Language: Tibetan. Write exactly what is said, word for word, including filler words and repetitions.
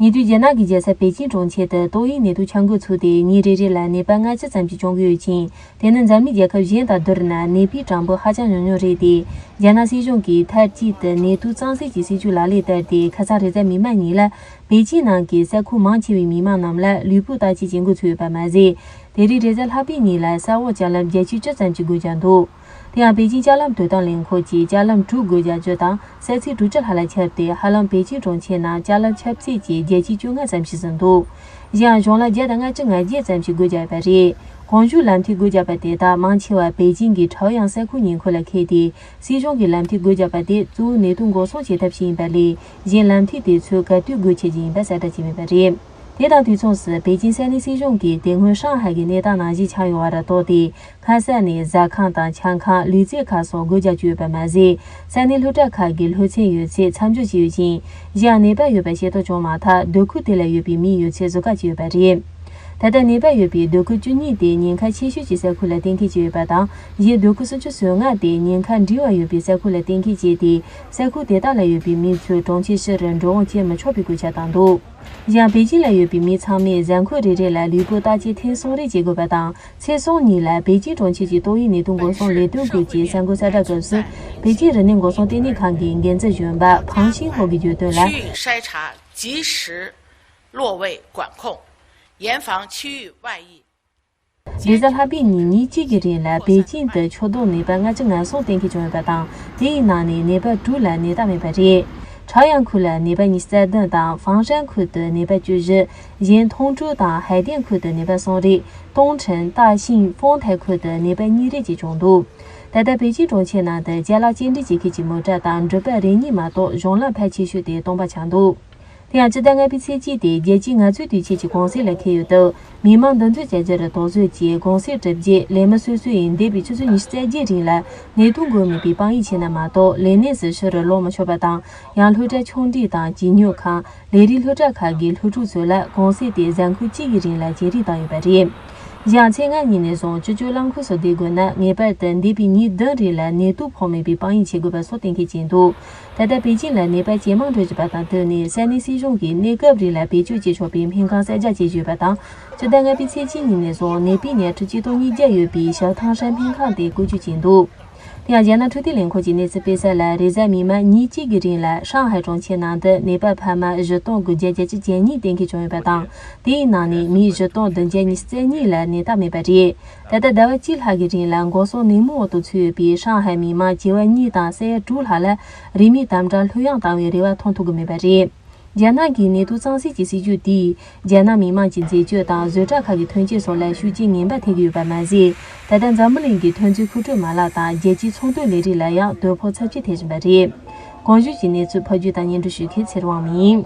ཉེ་དུས་རྒྱ་ནག་གི་རྒྱལ་ས་པེ་ཅིང་གྲོང་ཁྱེར་དུ་ཏོག་དབྱིབས་ནད་དུག་ཁྱབ་འགོ་ཚུགས་ཏེ་ཉིན་རེ་རེ་ལ་ནད་པ་ལྔ་བཅུ་ཙམ་ཞིག་བྱུང་གི་ཡོད་ཅིང་། དེ་ནི་འཛམ་གླིང་རྒྱལ་ཁབ་གཞན་དང་བསྡུར་ན་ནད་པའི་གྲངས་འབོར་ཧ་ཅང་ཉུང་ཉུང་རེད་དེ། རྒྱ་ནག་སྲིད་གཞུང་གིས་མཐའ་གཅིག་ཏུ་ནད་དུག་གཙང་སེལ་གྱི་སྲིད་ཇུས་ལག་ལེན་བསྟར་ཏེ། ཁ་སང་རེས་གཟའ་མིག་དམར་ཉིན་ལ་པེ་ཅིང་ནང་གི་ས་ཁུལ་མང་ཆེ་བའི་མི་མང་རྣམས་ལ་ལུས་པོ་བརྟག་དཔྱད་བྱེད་འགོ་ཚུགས་ཡོད་པ་མ་ཟད། དེ་རིང་རེས་གཟའ་ལྷག་པའི་ཉིན་ལ་ས་འོག་ལྕགས་ལམ་བརྒྱད་ཅུ་གྱ་བཅུ་ཙམ་ཞིག་སྒོ་བརྒྱབ་འདུག་དེ་ཡང་པེ་ཅིང་ལྕགས་ལམ་དོ་དམ་ལས་ཁུངས་ཀྱིས་ལྕགས་ལམ་དྲུག་སྒོ་རྒྱག་རྒྱུ་དང་། ས་ཚིགས་དྲུག་ཅུ་ལྷག་ལ་ཁྱབ་སྟེ། ཧ་ལམ་པེ་ཅིང་གྲོང་ཁྱེར་ནང་ལྕགས་ལམ་ཁྱབ་ཚད་ཀྱི་བརྒྱ་ཆ་བཅོ་ལྔ་ཙམ་ཞིག་ཟིན་འདུག་གཞན་ཡང་གཞུང་ལམ་བརྒྱ་དང་ལྔ་བཅུ་ང་བརྒྱད་ཙམ་ཞིག་སྒོ་བརྒྱབ་པ་རེད། གོང་ཞུས་ལམ་ཐིག་སྒོ་བརྒྱབ་པ་དེ་དག་མང་ཆེ་བ་པེ་ཅིང་གི་ཁྲའོ་ཡང་ས་ཁུལ་ཉེ་འཁོར་ལ་འཁེལ་ཏེ། སྲིད་གཞུང་གིས་ལམ་ཐིག་སྒོ་བརྒྱབ་པ་དེ་གཙོ་བོ་ནད་དུག་འགོག་སྲུང་བྱེད་ཐབས་ཤིག་ཡིན་པ་ལས། གཞན་ལམ་ཐིག་དེ་ཚོ་ག་དུས་སྒོ་ཕྱེ་རྒྱུ་ཡིན་པ་གསལ་བསྒྲགས་བྱས་མེད་པ་རེད། དེ་དང་དུས་མཚུངས་སུ་པེ་ཅིང་ས་གནས་སྲིད་གཞུང་གིས་དེ་སྔོན་ཧྲང་ཧའེ་གི་གནས་སྟངས་ནང་བཞིན་ཆགས་ཡོང་བར་དོགས་ཏེ། སྔ་ས་ནས་ཟ་ཁང་དང་ཆང་ཁང་། ལུས་རྩལ་ཁང་སོགས་སྒོ་རྒྱག་རྒྱུ་ཡོད་པ་མ་ཟད། ས་གནས་སློབ་གྲྭ་ཁག་གི་སློབ་ཚན་ཡོད་ཚད་མཚམས་འཇོག་བྱས་ཡོད་ཅིང་། གཞན་ཡང་ནད་པ་ཡོད་པ་ཤེས་རྟོགས་བྱུང་མ་ཐག་སྡོད་ཁུལ་དེ་ལ་ཡོད་པའི་མི་ཡོད་ཚད་བཟོ་བཀག་བྱས་ཡོད་པ་རེད། ད་ལྟ་ནད་པ་ཡོད་པའི་སྡོད་ཁུལ་བཅུ་གཉིས་དེ་ཉེན་ཁ་ཆེ་ཤོས་ཀྱི་ས་ཁུལ་ལ་གཏན་འཁེལ་བྱས་ཡོད་པ་དང་། གཞན་སྡོད་ཁུལ་སུམ་ཅུ་སོ་ལྔ་དེ་ཉེན་ཁ་འབྲིང་བ་ཡོད་པའི་ས་ཁུལ་ལ་གཏན་འཁེལ་བྱས་ཏེ། ས་ཁུལ་དེ་དག་ལ་ཡོད་པའི་མི་ཚོས་གྲོང་ཁྱེར་ཕྱི་རུ་འགྲོ་འོང་བྱེད་མི་ཆོག་པའི་བཀོད་ཁྱབ་བཏང་འདུག་གཞན་པེ་ཅིང་ལ་ཡོད་པའི་མི་ཚང་མས་གཟའ་འཁོར་རེ་རེ་ལ་ལུས་པོ་བརྟག་དཔྱད་ཐེངས་གསུམ་རེ་བྱེད་དགོས་པ་དང་། ཚེས་གསུམ་ཉིན་ལ་པེ་ཅིང་གྲོང་ཁྱེར་གྱི་ཏོག་དབྱིབས་ནད་དུག་འགོག་སྲུང་ལས་དོན་སྐོར་གྱི་གསར་འགོད་གསལ་བསྒྲགས་སྐབས་སུ། པེ་ཅིང་རིག་གནས་འགོག་སྲུང་ལྟེ་གནས་ཁང་གི་འགན་འཛིན་གཞོན་པ་ཕང་ཤིང་ཧོ་གིས་བརྗོད་དོན་ལ། 区域筛查及时落位管控，严防区域外溢。 རེས་གཟའ་ལྷག་པའི་ཉིན་ཉིན་གཅིག་གི་རིང་ལ་པེ་ཅིང་དུ་ཕྱོགས་བསྡོམས་ནད་པ་ལྔ་བཅུ་ང་གསུམ་གཏན་འཁེལ་བྱུང་ཡོད་པ་དང་། དེའི་ནང་ནས་ནད་པ་དྲུག་ལ་ནད་རྟགས་མེད་པ་རེད། ཁྲའོ་ཡང་ཁུལ་ལ་ནད་པ་ཉི་ཤུ་རྩ་བདུན་དང་། ཧྥང་ཧྲན་ཁུལ་དུ་ནད་པ་བཅུ་བཞི། གཞན་ཐུང་ཀྲོའུ་དང་ཧའེ་ཏན་ཁུལ་དུ་ནད་པ་གསུམ་རེད། ཏུང་ཁྲིན། ཏཱ་ཤིང་། ཧྥོང་ཐའེ་ཁུལ་དུ་ནད་པ་གཉིས་རེ་བཅས་བྱུང་འདུག་ད་ལྟ་པེ་ཅིང་གྲོང་ཁྱེར་ནང་དུ་ཅ་ལག་སྐྱེལ་འདྲེན་བྱེད་མཁན་གྱི་མོ་ཊ་དང་འགྲུལ་པ་རེ་གཉིས་མ་གཏོགས་གཞུང་ལམ་ཕལ་ཆེ་ཤོས་དེ་སྟོང་པ་ཆགས་འདུག་དེ་ཡང་སྤྱི་ཟླ་ལྔ་པའི་ཚེས་གཅིག་དེ་རྒྱལ་སྤྱིའི་ངལ་རྩོལ་དུས་ཆེན་གྱི་གུང་སེང་ལ་འཁེལ་ཡོད་སྟབས། མི་མང་འདུ་འཛོམས་བྱ་རྒྱུར་དོགས་ཟོན་གྱིས་གུང་སེང་གྲུབ་རྗེས་ལས་མི་སོ་སོ་ཡིས་འདས་པའི་ཆུ་ཚོད་ཉི་ཤུ་རྩ་བརྒྱད་རིང་ལ་ནད་དུག་འགོས་མེད་པའི་དཔང་ཡིག་བྱས་ན་མ་གཏོགས་ལས་གནས་སུ་ཕྱིར་ལོག་མི་ཆོག་པ་དང་། ཡང་སློབ་གྲྭ་ཆུང་འབྲིང་དང་བྱིས་སྨྱོ་ཁང་། ལས་རིགས་སློབ་གྲྭ་ཁག་གི་སློབ་ཕྲུག་ཚོ་ལ་གུང་སེང་དེ་གཟའ་འཁོར་གཅིག་གི་རིང་ལ་བརྗེ་རེས་བཏང་ཡོད་པ་རེད། གཞན་ཡང་ཚེས་ལྔ་ཉིན་ནས་བཟུང་སྤྱི་སྤྱོད་རླངས་འཁོར་སོགས་བསྡད་དགོས་ན་ངེས་པར་དུ་འདས་པའི་ཉིན་བདུན་རིང་ལ་ནད་དུག་ཕོག་མེད་པའི་དཔང་ཡིག་བྱེད་དགོས་པ་སོགས་གཏན་འཁེལ་བྱས་འདུག་ད་ལྟ་པེ་ཅིང་ལ་ནད་པ་ཇེ་མང་འགྲོ་བཞིན་པ་དང་བསྟུན་ནས་ས་གནས་སྲིད་གཞུང་གིས་གནས་སྐབས་རིང་ལ་བེད་སྤྱོད་བྱེད་ཆོག་པའི་སྨན་ཁང་གསར་རྒྱག་བྱེད་བཞིན་ཡོད་པ་དང་། སྤྱི་ཟླ་ལྔ་པའི་ཚེས་གཅིག་ཉིན་ནས་བཟུང་ནད་པའི་ཉལ་ཁྲི་གཅིག་སྟོང་ཉིས་བརྒྱ་ཡོད་པའི་ཞའོ་ཐང་ཧྲན་སྨན་ཁང་དེ་བཀོལ་སྤྱོད་བྱས་འདུག་དེ་ཡང་རྒྱ་ནག་འཕྲོད་བསྟེན་ལས་ཁུངས་ཀྱིས་གནས་ཚུལ་སྤེལ་གསལ་ལ། རེས་གཟའ་མིག་དམར་ཉིན་གཅིག་གི་རིང་ལ་ཧྲང་ཧའེ་གྲོང་ཁྱེར་ནང་དུ་ནད་པ་འཕར་མ་བཞི་སྟོང་དགུ་བརྒྱ་བརྒྱད་ཅུ་གྱ་གཉིས་གཏན་འཁེལ་བྱུང་ཡོད་པ་དང་། དེའི་ནང་ནས་མི་བཞི་སྟོང་བདུན་བརྒྱ་ཉི་ཤུ་རྩ་གཉིས་ལ་ནད་རྟགས་མེད་པ་རེད། ད་ལྟ་ཟླ་བ་གཅིག་ལྷག་གི་རིང་ལ་འགོག་སྲུང་ནད་མུག་འོག་ཏུ་ཚུད་ཡོད་པའི་ཧྲང་ཧའེ་མི་མང་བྱེ་བ་གཉིས་དང་ས་ཡ་དྲུག་ལྷག་ལ་རིན་མེད་དམ་དྲག་ལྷོད་ཡངས་བཏང་བའི་རེ་བ་མཐོང་ཐུབ་ཀྱི་མེད་པ་རེད། རྒྱ་ནག་གིས་ནད་དུག་གཙང་སེལ་གྱི་སྲིད་ཇུས་དེས་རྒྱ་ནག་མི་དམངས་ཀྱི་འཛད་སྤྱོད་དང་བཟོ་གྲྭ་ཁག་གི་ཐོན་སྐྱེད་སོགས་ལ་ཤུགས་རྐྱེན་ངན་པ་ཐེབས་ཀྱི་ཡོད་པ་མ་ཟད། ད་ལྟ་འཛམ་བུ་གླིང་གི་ཐོན་རྫས་མཁོ་སྤྲོད་མ་ལག་དང་རྒྱལ་སྤྱིའི་ཚོང་དོན་ལས་རིགས་ལ་ཡང་དོ་ཕོག་ཚབས་ཆེ་ཐེབས་བཞིན་པ་རེད། གོང་ཞུས་ཀྱི་གནས་ཚུལ་ཕབ་སྒྱུར་དང་སྙན་སྒྲོན་ཞུ་མཁན་ཚེ་རིང་དབང་མོ་ཡིན།